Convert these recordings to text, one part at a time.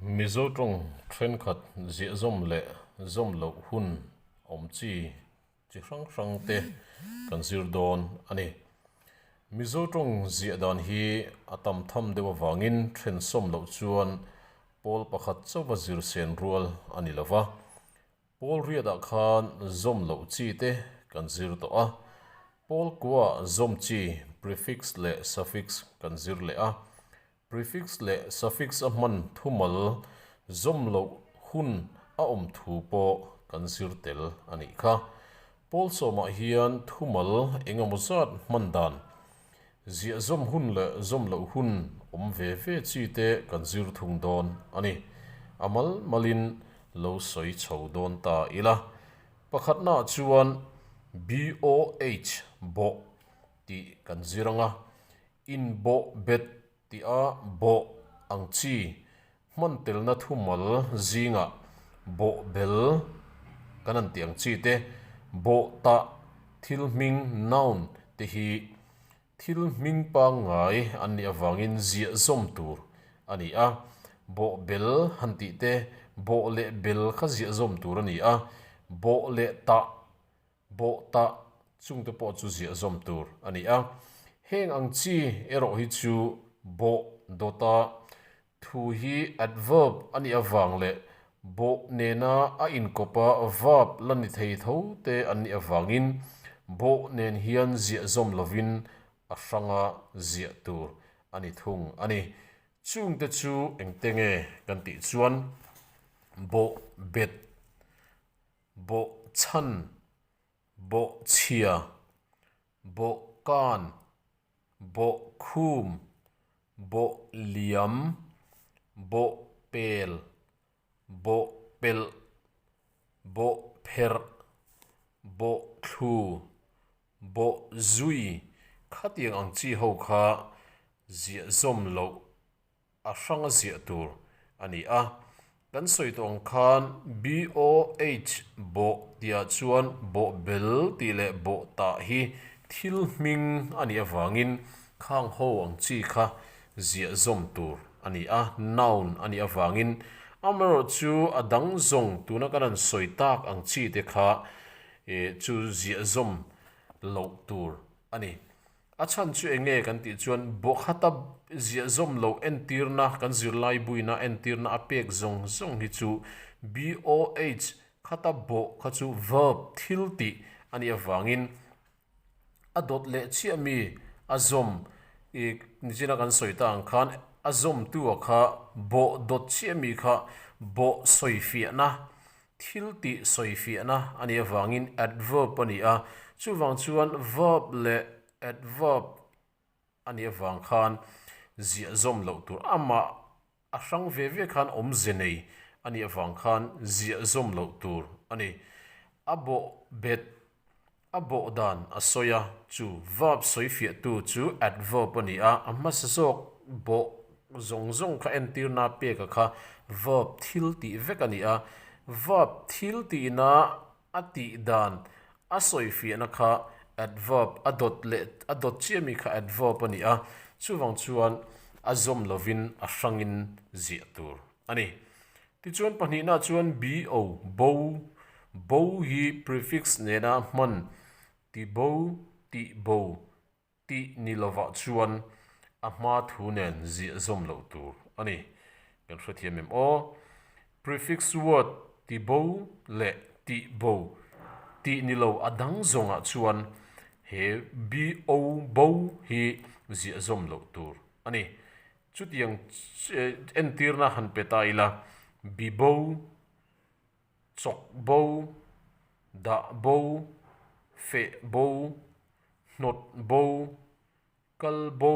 Mizo tawng thenkhat ziahzawm leh zawm loh hun awm chi chi hrang hrang te kan zir dawn a ni. Mizo tawng ziah dan hi a tam tham deuh avangin then sawm loh chuan pawl pakhat chauha zir sen rual a ni lo va. Pawl riatah khan zawm loh chi te kan zir tawh a, pawl kuaah zawm chi prefix leh suffix kan zir leh a. Prefix leh suffix a hman thumal zawm loh hun a awm thu pawh kan zir tel a nih kha. Pawl sawmah hian thumal eng emaw zat hman dan, ziah zawm hun leh zawm loh hun awm ve ve chi te kan zir thung dawn a ni. A mal malin lo sawi chho dawn ta ila. Pakhatnaah chuan BOH, bawh, tih kan zir ang a, inbawh bet tih-a bawh ang chi Hman telna thumal zingah bawh bel kan han tih ang chi te, bawh tah thil hming, noun, te hi thil hming pangngai an nih avangin ziah zawm tur a ni a. Bawh bel han tih te, bawh leh bel kha ziah zawm tur a ni a. Bawh leh tah, bawh tah chungte pawh chu ziah zawm tur a ni a. Heng ang chi erawh hi chu bawh dawta Thu hi adverb a nih avang leh bawh nena a inkawpa verb la ni thei tho te an nih avangin bawh nen hian ziah zawm lovin a hranga ziah tur a ni thung a ni. Chungte chu engte nge kan tih chuan bawh bet, bawh chhan, bawh chhia, bawh kan, bawh khum, bawh liam, bawh pel, bawh pelh, bawh pherh, bawh thlu, bawh zui khatiang ang chi ho kha ziah zawm loh a hranga ziah tur a ni a. Kan sawi tawh ang khan BOH bawh tihah chuan bawh bel tih leh bawh tah hi thil hming a nih avangin khang ho ang chi kha ziah zawm tur a ni a, noun a nih avangin. Amaherawhchu a dang zawng tuna kan han sawi tak ang chi te kha chu ziah zawm loh tur a ni. A chhan chu eng nge kan tih chuan bawhkhata ziah zawm loh entirna kan zirlai buina entirna a pek zawng zawng hi chu BOH khata bawh kha chu verb thil tih a nih avangin a dawt leh chiah mi a zawm i nichina kan sawi ta ang khan a zawmtu a kha bawh dawt chiah mi kha bawh sawifiahna Thil tih sawifiahna a nih avangin adverb a ni a, chuvang chuan verb leh adverb a nih avang khan ziah zawm loh tur amah a hrang ve ve khan awmze nei a nih avang khan ziah zawm loh tur a ni. A bawh bet a bawh dan a sawi a, chu verb sawifiahtu chu adverb a ni a, a hmasa zawk bawh zawng zawng kha entirna peka kha verb thil tih vek a ni a, verb thil tihna a tih dan a sawifiahna kha adverb a dawt leh a dawt chiah mi kha adverb a ni a, chuvang chuan a zawm lovin a hrangin ziah tur a ni. Tichuan pahnihna chuan bo, bo, bo hi prefix nena hman ti bo, tih bo, tih ni lovah chuan a hma thu nen ziah zawm loh tur a ni. Kan hrethiam em aw? Prefix word ti bo leh tih bo, tih ni lo a dang zawngah chuan he bo, bo hi ziah zawm loh tur a ni. Chutiang entirna han pe ta ila, bi bo, chawk bo, dah bo, feh bo, hnawt bo, kal bo,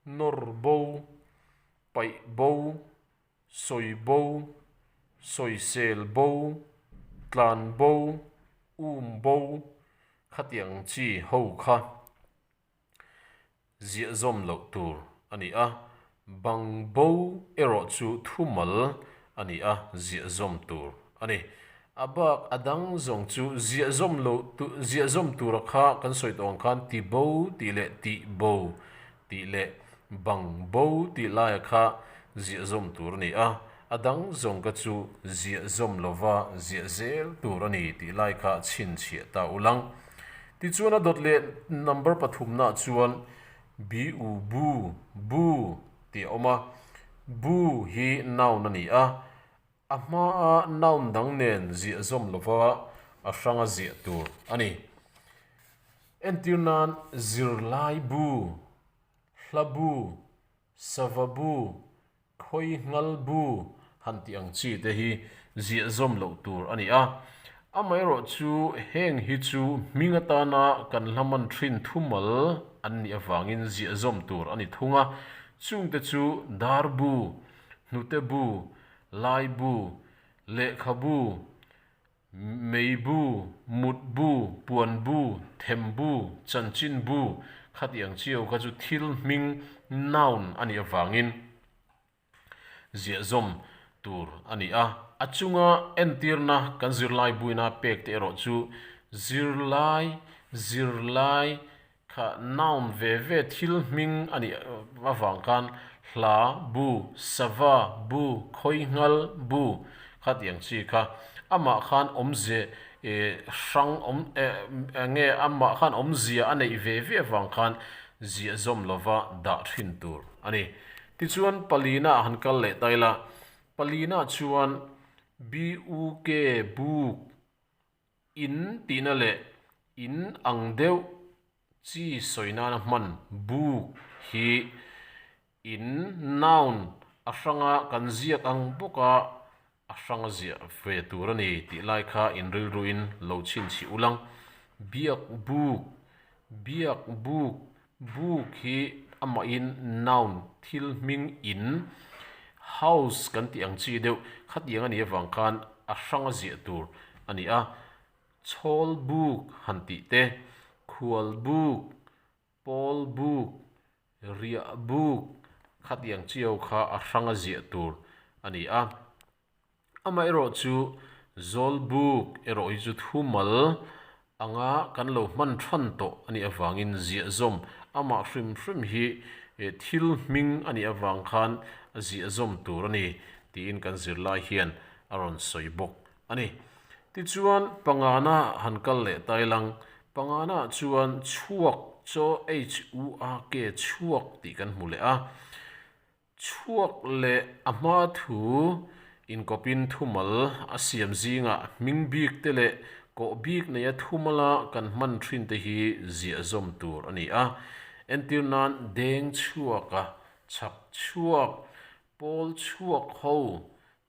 nawr bo, paih bo, sawi bo, sawisel bo, tlan bo, um bo khatiang chi ho kha. Ziah zawm loh tur a ni a, bang bo erawh chu thumal a ni a, ziah zawm tur a ni. A bak a dang zawng chu ziah zawm loh tu ziah zawm tura kha kan sawi tawh ang khan ti bo tih leh tih bo tih leh bang bo tih laia kha ziah zawm tur a ni a. A dang zawng ka chu ziah zawm lova ziah zel tur a ni tih lai kha chhinchhiah ta ulang. Tichuan a dawt leh number pathumnaah chuan bu bu bu tih a awm a, bu hi noun a ni a, a hmaa noun dang nen ziah zawm lova a hranga ziah tur a ni. Entir nan zirlai bu, hla bu, sava bu, Khawi ngal bu han tih ang chi te hi ziah zawm loh tur a ni a. Amaherawh chu heng hi chu hming atana kan hla man thin thumal an nih avangin ziah zawm tur a ni thung a. Chungte chu dar bu, hnute bu, lai bu, lehkha bu, Mei bu, mut bu, puan bu, them bu, chanchin bu khati ang chiau kha chu thil hming, noun, a nih avangin ziahzawm tur a ni a. A chunga entirna kan zirlai buina pek te erawh chu zirlai, zirlai, Kha noun ve ve thil hming a nih avang khan hla bu, sava bu, khawi nghal bu kha tih ang chi kha amah khan awmze hrang awm nge amah khan awmzia a neih ve ve avang khan ziah zawm lova dah thin tur a ni. Tichuan palina ah han kal leh ta ila, palina chuan buk buk In tihna leh in ang deuh chi sawi nana hman buk hi in, noun, a hranga kan ziak ang bawka a hranga ziah ve tur a ni tih lai kha in rilruin lo chhinchhih ulang. Biak buk, biak buk, buk hi amahin noun thil hming in, house kan tih ang chi deuh khatiang a nih avang khan a hranga ziah tur a ni a. Chhawl buk han tih te, khual buk, pawl buk, riah buk khatiang chiau kha a hranga ziah tur a ni a. Amaherawh chu Zawlbuk erawh hi chu thumal anga kan lo hman than tawh a nih avangin ziahzawm amah hrim hrim hi thil hming a nih avang khan a ziahzawm tur a ni tiin kan zirlai hian a rawn sawi bawk a ni. Tichuan pangana han kal leh ta ilang, pangana chuan chhuak chaw h-u-a-k chhuak tih kan hmu leh a. Chhuak leh a hma thu inkawpin thumal a siam zingah hming bik te leh kawh bik neia thumala kan hman thin te hi ziah zawm tur a ni a. Entir nan deng chhuak a, chhak chhuak, pawl chhuak ho,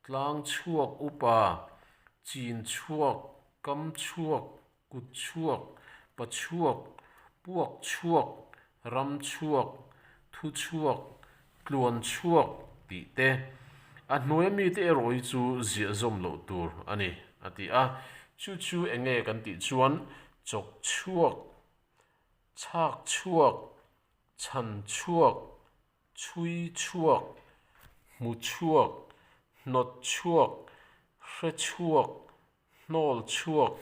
tlang chhuak upa, chin chhuak, kam chhuak, Kut chhuak, pa chhuak, puak chhuak, ram chhuak, thu chhuak, tluan chhuak tih te. A hnuaia mite erawh hi chu ziah zawm loh tur a ni, a ti a. Chu chu eng nge kan tih chuan chawk chhuak, chhak chhuak, chhan chhuak, chhui chhuak, hmu chhuak, hnawt chhuak, hre chhuak, hnawl chhuak,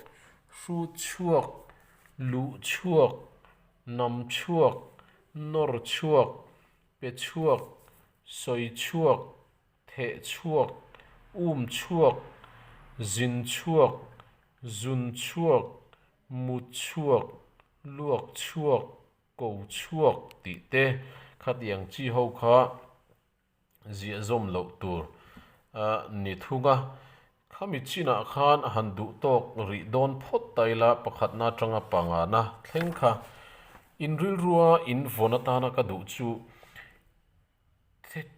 hrut chhuak, luh chhuak, nam chhuak, nawr chhuak, pe chhuak, sawi chhuak, theh chhuak, um chhuak, zin chhuak, zun chhuak, mut chhuak, luak chhuak, ko chhuak tih te khatiang chi ho kha ziah zawm loh tur a ni thung a. Khami chinah khan a han duh tawk rih dawn phawt ta ila pakhatna atanga pangana thleng kha in rilrua in vawn atana ka duh chu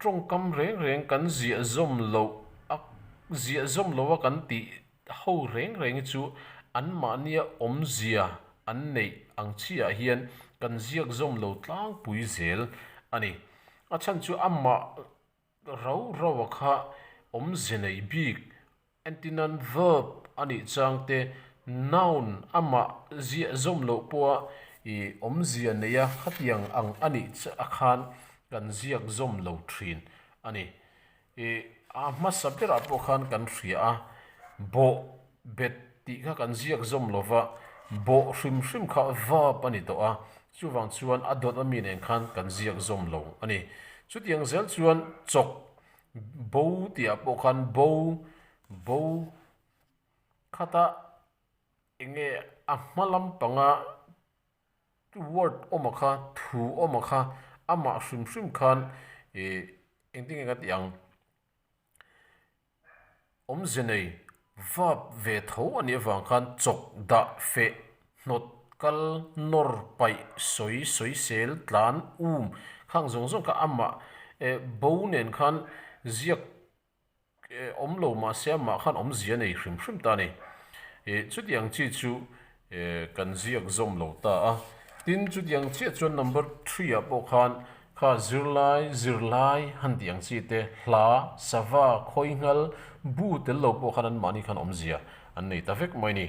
tawngkam reng reng kan ziah zawm loh a ziah zawm loh a kan tih ho reng reng hi chu anmahnia awmzia an neih ang chiah hian kan ziak zawm lo tlangpui zel a ni. A chhan chu amah rau rau a kha awmze nei bik antinan verb a nih chang te noun amah ziah zawm loh pawha ih awmzia nei a khatiang ang a nih chiah khan kan ziak zawm lo thin a ni. Ih a hmasa berah pawh khan kan hria a, bawh bet tih kha kan ziak zawm lo va, bawh hrim hrim kha verb a ni tawh a, chuvang chuan a dawt ami nen khan kan ziak zawm lo a ni. Chutiang zel chuan chawk. Bo tihah pawh khan bo, bo khata eng nge a hma lampanga word awm a kha, thu awm a kha amah hrim hrim khan ih engtin nge ka tih ang? Awmze nei vap ve tho a nih avang khan chawk dah feh hnawt kal nawr paih sawi sawi sel tlan um khang zawng zawng kha amah eh bo nen khan ziak eh awm lo mahse amah khan awmzia nei hrim hrim ta a ni. Ih chutiang chi chu eh kan ziak zawm lo ta a. Tin chutiang chiah chuan number three ah pawh khan Kha zirlai, zirlai han tih ang chi te, hla, sava, khawinghal, bu tel lo pawh khan anmahni khan awmzia an nei ta vek mai ni.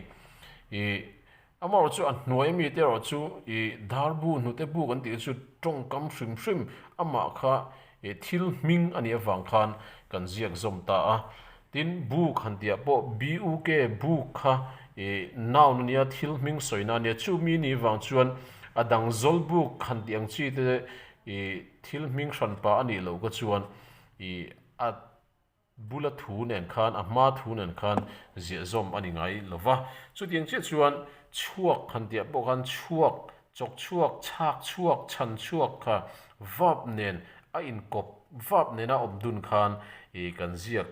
Ih, amaherawh chu a hnuai ami te erawh chu ih darbu, hnute bu kan tih chu tawngkam hrim hrim amah kha ih thil hming a nih avang khan kan ziak zawm ta a. Tin, buk han tihah pawh BUK, buk kha ih noun a nia, thil hming sawina a nia. Chumi nih vang chuan a dang zawl buk han tih ang chi te ih thil hming hranpa a nih loh ka chuan ih a bula thu nen khan, a hma thu nen khan ziahzawm a ni ngai lo va. Chutiang chiah chuan chhuak han tihah pawh khan chhuak, chawk chhuak, chhak chhuak, chhan chhuak kha verb nen A inkawp vap nena awm dun khan ih kan ziak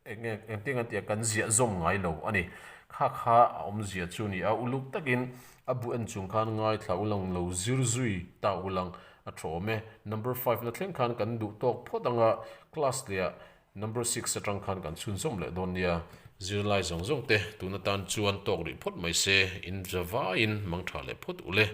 eng nge engtin an tih a kan ziah zawm ngai lo a ni. Kha kha a awmzia chu ni a, uluk takin a bu en chung khan ngaithla ulang lo zir zui ta ulang a tha awm e. Number five la thleng khan kan duh tawk phawt anga class leh number six atang khan kan chhunzawm leh dawn nia. Zirlai zawng zawng te tun atan chuan tawk rih phawt mai se, in zavaiin mangtha leh phawt ule.